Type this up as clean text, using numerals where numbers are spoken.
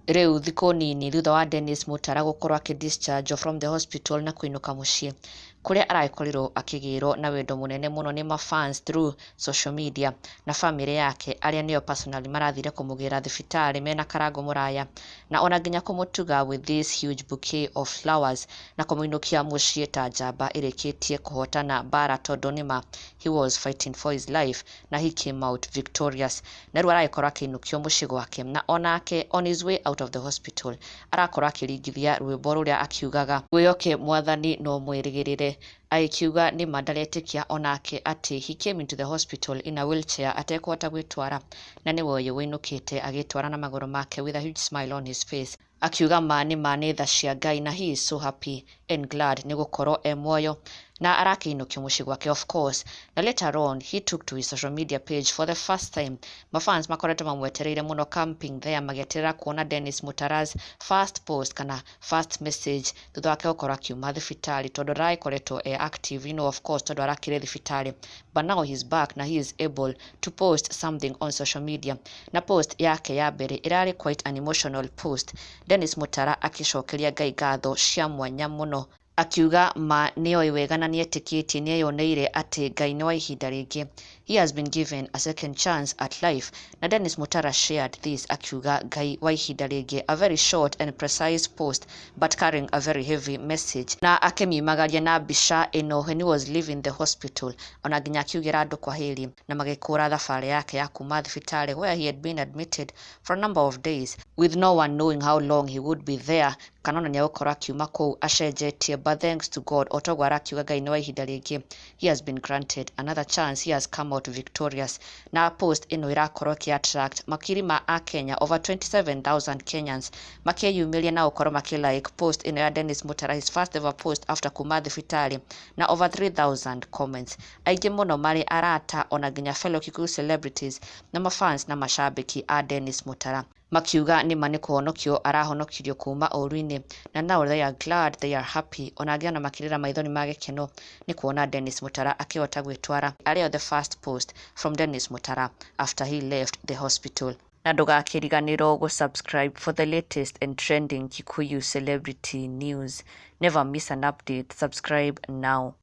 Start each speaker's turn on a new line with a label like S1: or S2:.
S1: Rĩu thikũ nini thutha wa Dennis Mutara gũkorwo akĩ discharge from the hospital na kũinũka mũciĩ kũrĩa aragĩkorirwo akĩgĩrwo na wendo mũnene mũno nĩ mafans through social media na famĩlĩ yake, arĩa nĩo personally marathire kũmũgĩra thibitarĩ mena Karango Mũraya na ona nginya kũmũtuga with this huge bouquet of flowers na kũmũinũkia mũciĩ ta njamba ĩrĩkĩtie kũhotana mbara, tondũ nĩma he was fighting for his life na he came out victorious. Na rĩu aragĩkorwo akĩinũkio mũciĩ gwake, na onake on his way out of the hospital arakorwo akĩringithia rwĩmbo rũrĩa akiugaga, "Wĩyoke Mwathani no mwĩrĩgĩrĩre," agĩkiuga nĩma ndaretĩkia onake atĩ he came into the hospital in a wheelchair atekũhota gwĩtwara, na nĩwe ũyũ wĩinũkĩte agĩtwara na magũrũ make with a huge smile on his face, akiuga ma nĩ ma nĩ tha cia Ngai, na he is so happy and glad nĩ gũkorwo e muoyo na arakĩinũkio mũciĩ gwake, of course. Na later on he took to his social media page for the first time. Mafans makoretwo mamwetereire mũno, camping there magĩeterera kuona Dennis Mutara's first post kana first message thutha wake gũkorwo akiuma thibitarĩ, tondũ ndaragĩkoretwo e active, of course, tondũ arakĩrĩ thibitarĩ. But now he's back na he is able to post something on social media, na post yake ya mbere ĩrarĩ quite an emotional post, Dennis Mutara akĩcokeria Ngai ngatho cia mwanya mũno, akiuga ma nĩoĩ wega na nĩetĩkĩtie nĩeyoneire atĩ Ngai nĩ wa ihinda rĩngĩ. He has been given a second chance at life. Na Dennis Mutara shared this akiuga, "Ngai wa ihinda rĩngĩ," a very short and precise post but carrying a very heavy message, na akĩmiumagaria na mbica ĩno when he was leaving the hospital, ona nginya akiugĩra andũ kwaheri na magĩkũra thabarĩ yake ya kuma thibitarĩ where he had been admitted for a number of days with no one knowing how long he would be there kana ona nĩegũkorwo akiuma kũu acenjetie. But thanks to God, o toguo arakiuga Ngai nĩ wa ihinda rĩngĩ, he has been granted another chance, he has come out victorious. Na post ĩno ĩrakorwo ĩkĩ attract makiri ma akenya, over 27,000 Kenyans makĩyumĩria na gũkorwo makĩ like post ĩno ya Dennis Mutara, his first ever post after kuma thibitarĩ, na over 3000 comments, aingĩ mũno marĩ arata ona nginya fellow Kikuyu celebrities na mafans na mashabiki a Dennis Mutara, makiuga nĩma nĩ kũhonokio arahonokirio kuma ũru-inĩ, na now they are glad, they are happy, ona angĩ ona makĩrĩra maithori ma gĩkeno nĩ kuona Dennis Mutara akĩhota gwĩtwara, arĩyo the first post from Dennis Mutara after he left the hospital. Na ndũgakĩriganĩrwo gũ-subscribe for the latest and trending Kikuyu celebrity news. Never miss an update. Subscribe now.